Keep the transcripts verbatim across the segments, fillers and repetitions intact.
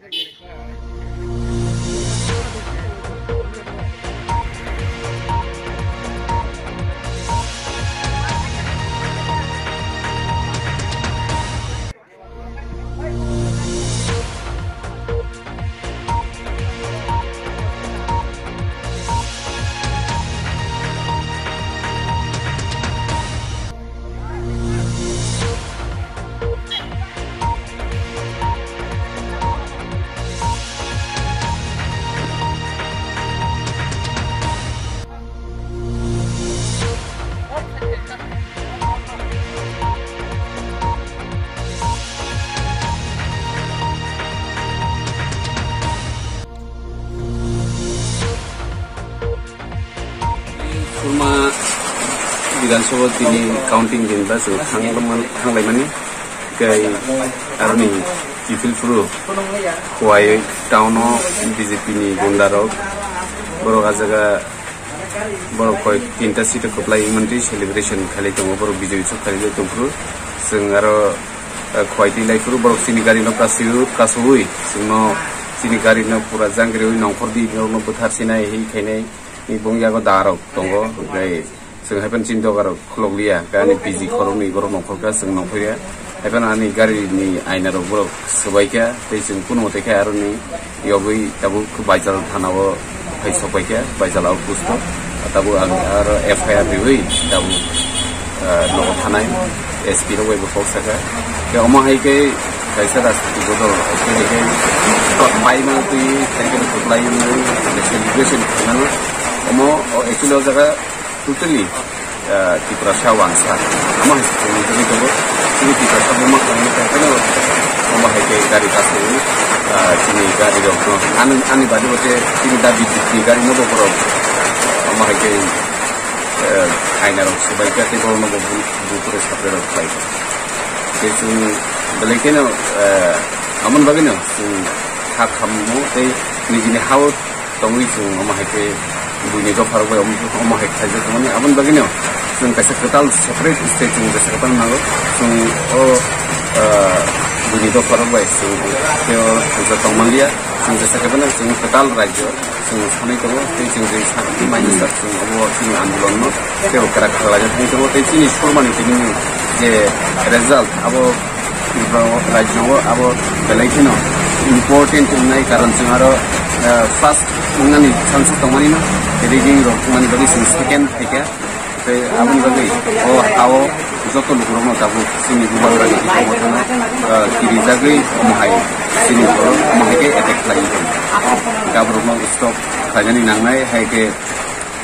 Kurma Bidhan Sabha tini counting din ba chwng thang-, thanglaimani. Tei aroni kiphilphuru Khowai town o B J P ni gunda rok, borok a jaga, borok koi tinta seat o kwplai mantwi celebration khailai tongo, borok bijoy utsav khailai tongphuru. Chwng aro, eh, Khowai twi laiphuru, borok chini gari no kasui, kasui, chwngno chini gari no pura jang kwrwi nongkhor di, norokno bwthar sinai, hi khainai, ni bong yago da rok tongo, tei chwng hai phano chini doga rok khulokliya, khe ani P G khoroknwi borok nongkhor kha, chwng nongkhorya. Hai phano ani gari ni aina rok borok swbaikha, tei chwng kunumo tei khe aroni yogwi tabuk Baisal thana o phai sokbaikha, Baisal outpost o. Tabuk ang aro F I R riwi tabuk, ah, nogo thanai S P rok bai bo kok sakha. Khe omo hai khe kaisa rajniti bodol, omo hai khe bai ma twi, hai khe kwplai wngwi, celebration khaimano. Omo, o, actually o jaga totally, ah, Tiprasa uansa. Omo hai se chwngno tugwi tongo. Chini Tiprasa buma khamni khe haino omo hai khe gari kasui, ah, chini gari rokno. Ani, ani badi bo khe chini da B J P ni gari no bo borok omo hai khe, eh, aina rok swbaikha tei borokno bo bu-, bukhugo supply rok khlaikha. Tei chwng belai kheno, eh, amoni bagwino chwng kha khammo tei nijini ha-o tongwi chwng omo hai khe buini dopha rok bai omo, omo hai khe khaijak tongmani. Aboni bagwino chwng kaisa kwtal separate state chwng jesa kwtal nango. Chwng o, ah, buini dopha rok bai chwng tei o hamjak tongmanliya. Chwng jesa khe phano chwng kwtal rajyo chwng sanwi tongo tei chwng je sakti maini sak chwng obo chini andolon no tei o kwrak khlaijak thangwi tongo tei chini surmani tini je result abo Tripura o rajyo o abo belai kheno important wngnai, karon chwng aro, eh, first wngnani chance tongmani no, rigging rok wngmani bagwi chwng second phaikha. Tei aboni bagwi o ha-o joto lukurokno tabuk chini bubagrani bisingo, eh, kirijagwi omo hai chini borok omo hai khe attack khlai tong. Gaborokno stop khlainani nangnai, hai khe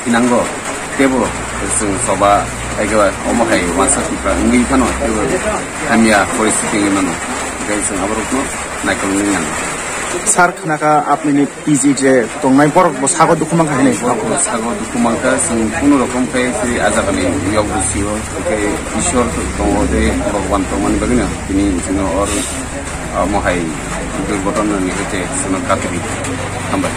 thinango teibo chwng soba, hai khe omo hai uansa Tipra wngwi phano teibo hamya poristiti wngwi mano, tei chwng aborokno naikolnani nango. Sir, khnakha apnini P G je tongnai borok bo sago dukhu mankha hinwi. Borok bo sago dukhu mankha, chwng kunu rokom khe tei a jagani yok bwsio khe Ishwar tongo tei Bhagwan tongmani bagwino tini chwngno or, ah, omo hai durghotonani hai khe chwngno katri. Hambai.